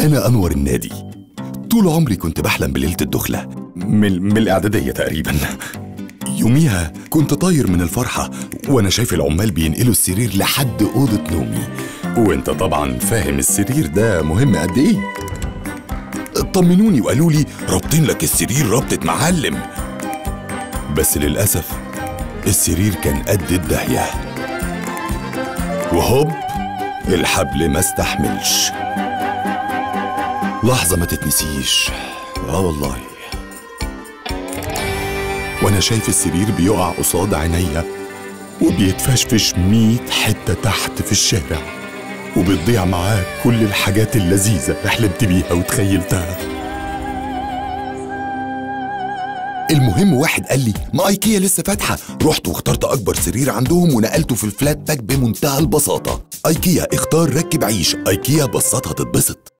أنا أنور النادي. طول عمري كنت بحلم بليلة الدخلة من الإعدادية تقريبا. يوميها كنت طاير من الفرحة وأنا شايف العمال بينقلوا السرير لحد أوضة نومي، وأنت طبعا فاهم السرير ده مهم قد إيه. طمنوني وقالوا لي رابطين لك السرير رابطة معلم، بس للأسف السرير كان قد الداهية، وهوب الحبل ما استحملش. لحظة ما تتنسيش، والله. وأنا شايف السرير بيقع قصاد عينيا وبيتفشفش 100 حتة تحت في الشارع، وبتضيع معاه كل الحاجات اللذيذة اللي حلمت بيها وتخيلتها. المهم واحد قال لي ما ايكيا لسه فاتحة، رحت واخترت أكبر سرير عندهم ونقلته في ال flat pack بمنتهى البساطة. ايكيا اختار ركب عيش، ايكيا بسطها تتبسط.